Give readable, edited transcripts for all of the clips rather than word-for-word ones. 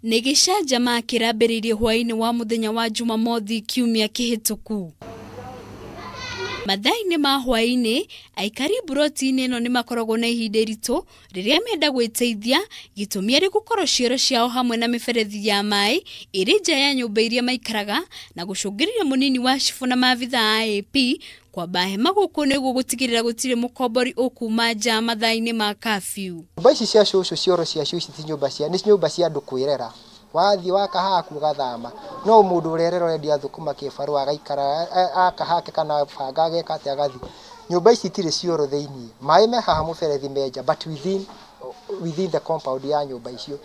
Nĩ gĩcanjama kĩrambĩrĩirie hwaĩ-inĩ wa mũthenya wa Jumamothi kiumia kĩhĩtũku. Mathaa-inĩ ma hwaĩ-inĩ, aikari mburoti-inĩ ĩno nĩ makoragwo na ihinda iritũ rĩrĩa menda gwĩteithia, gĩtũmi arĩ gũkorwo cioro ciao hamwe na mĩberethi ya maĩ ĩrĩ nja ya nyũmba iria maikaraga, na gũcũngĩrĩria mũnini wa cibũ na maabitha a AP kwamba hema gũkũ nĩguo gũtigĩrĩra gũtirĩ mũkombori ũkuma nja mathaa-inĩ ma kabiũ. Nyũmba ici cia cũcũ cioro ciacio ici ti nyũmba cia, nĩ nyũmba cia andũ kwĩrera. Wathiĩ waka haku ũgathama, no mũndũ ũrerera ũrendia thũkũma kĩbarũa agaikara aka hake kana banga ageka atĩa agathiĩ. Nyũmba ici itirĩ cioro thĩiniĩ, maĩ me haha mũberethi menja, but within the compound ya nyũmba icio.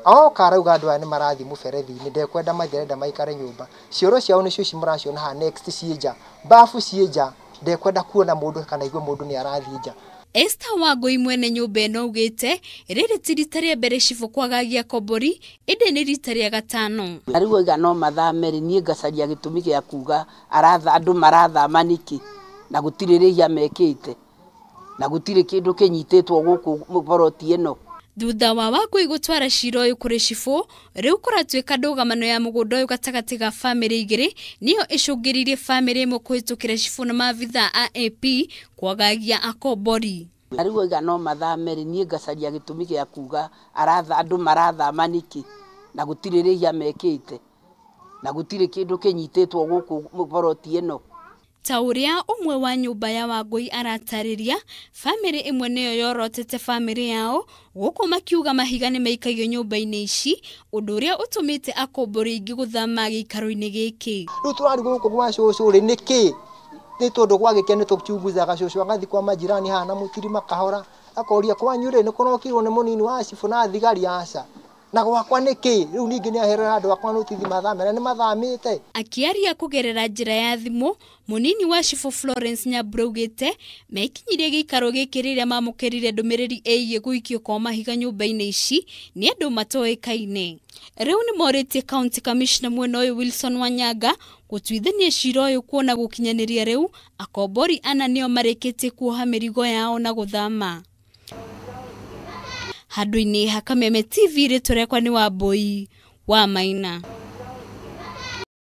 Oka arauga andũ aya nĩ marathiĩ mũberethi-inĩ, ndekwenda mathiĩ arenda maikare nyũmba. Cioro ciao nĩcio ici mũraciona haha next ciĩ nja, bafu ciĩ nja, ndekwenda kuona mũndũ kana aigue mũndũ nĩ arathiĩ nja. Esther Wangũi mwene nyũmba ĩno augĩte rĩrĩ ti rita rĩa mbere cibũ kwagagia kombori, ĩndĩ nĩ rita rĩa gatano. Na rĩu oiga no mathame rĩ, niĩ ngacaria gĩtũmi gĩa kuga andũ marathama nĩkĩ, na gũtirĩ rĩhia mekĩte, na gũtirĩ kĩndũ kĩnyitĩtwo gũkũ boroti ĩno. Thutha wa Wangũi gũtwara cira ũyũ kũrĩ cibũ, rĩu kũratuĩka ndũgamano ya mũgũnda ũyũ gatagatĩ ga bamĩrĩ igĩrĩ nĩyo ĩcũngĩrĩirie bamĩrĩ ĩmwe kũhĩtũkĩra cibũ na maabitha a AP kwagagia akombori. Na rĩu oiga no mathame rĩ, niĩ ngacaria gĩtũmi gĩa kuga andũ marathama nĩkĩ, na gũtirĩ rĩhia mekĩte, na gũtirĩ kĩndũ kĩnyitĩtwo gũkũ boroti ĩno. Ta ũrĩa ũmwe wa nyũmba ya Wangũi aratarĩria, bamĩrĩ ĩmwe nĩyo yorotete bamĩrĩ yao gũkũ makiuga mahiga nĩ maikagio nyũmba-inĩ ici, ũndũ ũrĩa ũtũmĩte akombori aingĩ gũthama gĩikaro-inĩ gĩkĩ. Rĩu tũrarigwo gũkũ gwa cũcũ rĩ nĩkĩ? Nĩ tondũ gwagĩkĩa nĩ tũchunguzaga cũcũ agathiĩ kwa majirani haha na mũtirima kahora, akoria kwanyu rĩ nĩ kũrokirwo nĩ mũnini wa cibũ na thigari? Aca. Na gwakwa nĩkĩ? Rĩu ningĩ nĩ aherera andũ akwa notithi mathame na nĩ mathamĩte. Akĩaria kũgerera njĩra ya thimũ, mũnini wa cibũ Florence Nyambura augĩte mekinyirie gĩikaro gĩkĩ rĩrĩa mamũkĩrire ndũmĩrĩri ĩgiĩ gũikio kwa mahiga nyũmba-inĩ ici nĩ andũ matoĩkaine. Rĩu nĩ morĩtie County Commissioner mwena ũyũ Wilson Wanyanga gũtuithania cira ũyũ kuona gũkinyanĩria rĩu akombori ana nĩo marĩkĩtie kuoha mĩrigo yao na gũthama. Handũ-inĩ ha Kameme TV, rĩtwa rĩakwa nĩ Wambui wa Maina.